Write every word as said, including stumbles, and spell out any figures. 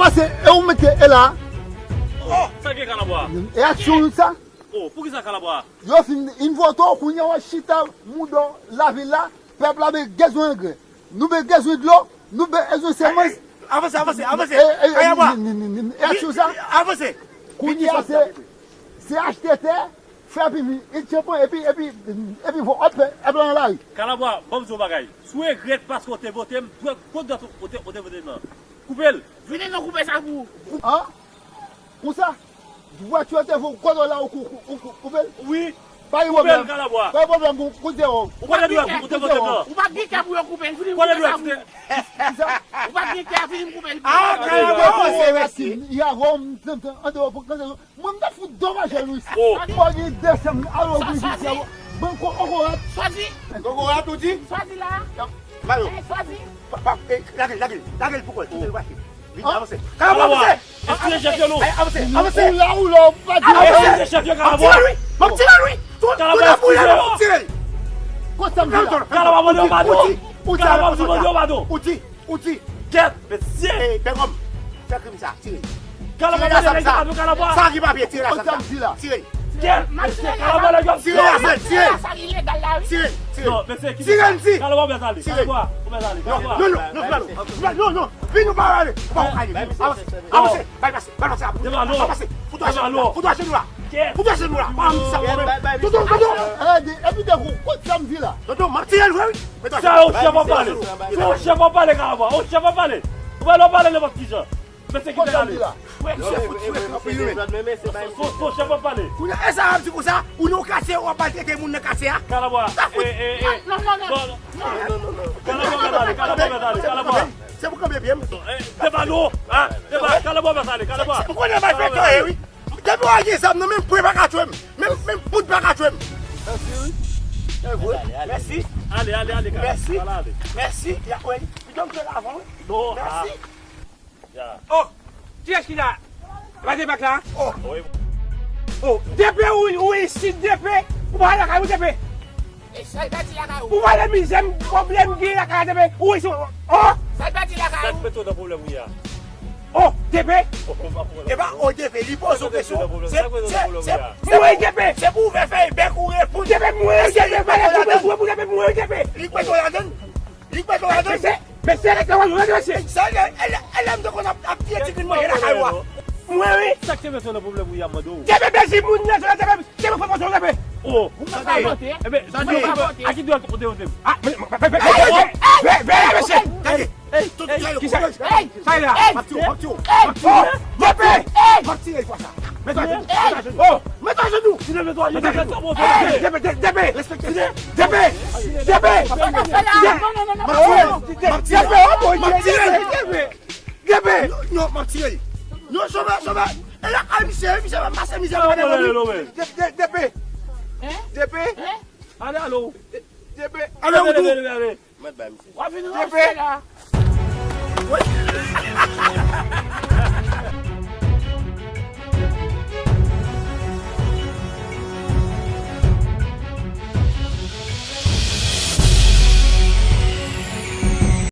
Pase, e ou mete e la. Oh, sa gen Kalabwa? E aksyon nou sa. Oh, poukisa Kalabwa? Yo fin in vote w, kounye a w ap chita mouda w lavil la. Pèp la bezwen angren. Nou bezwen dlo. Nou bezwen semans. Avanse, avanse, avanse. Kalabwa. E aksyon sa. Avanse. Kounye a se, se achte tè, fè pipi, it chanpon, epi, epi, epi vo, hop, epi nan lari. Kalabwa, ban m di w yon bagay. Si w regrèt paske w te vote m, dwèt kot dwèt ou te, ou te vote m nan. Koupe l. Vini nou koupe sa pou ou. An? Konsa? Dwèt yo te vo, kote w la ou kou, kou, kou, koupe l? Wi. Pa gen Koupe l, pwoblèm. Kalabwa. Pa gen pwoblèm, kou, koute w. Ou pa gen dwèt ou te vote m nan. Ou pa gen kè pou yo koupe l. Vini nou Kote koupe dwèt sa ou pou te. ou. Ou pa gen kè, vini nou koupe l. Ah, Kalabwa, se mesi. Ya, wè, m, m, m, an dewo pou, pou, Mwen, m ta fout domaje Louis. Oh. Mwen gen de sèm alo Brigitte. Mwen ko okorat. Swazi. Kokorat ou di? Swazi la. Malo. Eh, Swazi. Pa, pa, eh, lage l, lage l, lage l pou kò l, kite l pase. Vin avanse. Kalabwa, avanse. Eskize chèf yo non. Ay, avanse, avanse. Ou la, ou la, ou pa di. Avanse. Eskize chèf yo M ap Kalabwa. tire Louis. M ap tire Louis. Tout, Kalabwa, tout pou la, eskize m ap tire. Kot sa m di la? Kalabwa mande yo padon. Ou di, Kalabwa mande yo padon. Ou di, ou di. Kèt, mesye. Eh, Bègòm, fè krim sa, tire. Kalabwa Tire la mande nèg yo sa. padon, Kalabwa. Sa ki papye, tire la Kot sa sa. m di la? Tire. Kèt, mesye, Kalabwa nèg yo. Tire la sa, tire. Sa ilegal la, wi. Tire, tire. Non, mesye, kite Tire sa. l di. Kalabwa mèt ale. Tire. Kalabwa, ou mèt ale. Non, Kalabwa. non, non, non, non, non, non, non. Vin nou pa ale. Ou pa ale. Avanse, avanse. Bay pase, bay pase. Demalo. Avanse. Fout ajenou la. Fout ajenou la. Kèt. Fout ajenou la. Pa ann sa mwen. Tonton, tonton. Epi de kou, kot sa m di la? Tonton, m ap tire l vre, wi. Mete Sa yo chèf ap pale. Sa yo chèf ap pale, Kalabwa. Yo chèf ap pale. Ou pa dwe pale nenpòt ki jan. Mesye, kite l ale. Kot sa m di la? Fò, fò, fò, fò, fò, fò, fò. Fò, fò chèf ap pale. Kounye a, e sa w ap di konsa, ou nan katye, w ap maltrete moun nan katye a. Kalabwa. Ta fout. Eh, eh, eh. Non, non, non. Bon. Kalabwa mèt ale, Kalabwa mèt ale, Kalabwa. Se pou kanpe pye m. Eh, Demalo, hein? Demalo, Kalabwa mèt ale, Kalabwa. M konnen bay fè kare, wi. Depi w al gen zam nan men m, pwen pa ka tchwe m. Menm, menm poud pa ka tchwe m. Mèsi. Ale, ale, ale, Kalabwa. Mèsi. Ale, ale. Mèsi. Yaweh, li donk yo la avan, wi. Non, ah. Mèsi. Ya. Oh, kiyès ki la? Pase bak la? Oh. Wi. Oh, D P ou, ou isit D P. Ou pa lakay ou D P. E sa l pèdi lakay ou? Ou pa wè mizè m, pwoblèm gen lakay D P. Ou isit. Oh, Sa l pèdi lakay Sa k ou? mete w nan pwoblèm ou ye a? Oh, D P. E pa o D P, li poze w kesyon. Se, se, se, Mwen D P. se pou ouvè fèy bèk ou reponn. D P mwen D P, mwen D P, mwen D P. Li kwete w ladann. Li kwete w ladann. Mesye, mesye, rete wè nou, rete mesye. Sa e, e, e lè m te konn ap, ap tiye ti grenn manje lakay ou a. Mwen wi. Sa k te mete w nan pwoblèm ou ye a, m mande w? D P bezi moun nan, D P, D P fò fò D P. Oh. Ou pa ka vote. Ebe, Ou pa ka vote. A ki dwèt ou te vote m? Ah, men, men, men, men, men, men, men, men, men, mesye. Gade. Tout, tout, Ki sa? tout. Sa e la. M ap tiye w, m ap tiye w. Oh, D P. M ap tiye l fwa sa. Mete ajenou. Oh, mete ajenou. Ki te mete w ajenou? D P, D P. Respekte. D P. D P. Non, non, non, non. M ap tiye l. M ap tiye l. D P, oh, M ap tiye l. D P. D P. Non, non, m ap tiye l. Non, sovè, sovè. E la kay misye, misye pa pase mizè. Kalabwa mèt ale, non, men. D P. D P. Hein? D P. Hein? Ale, ale w. D P. Ale, ou tou. Ale, ale, ale. W ap vin ranse la.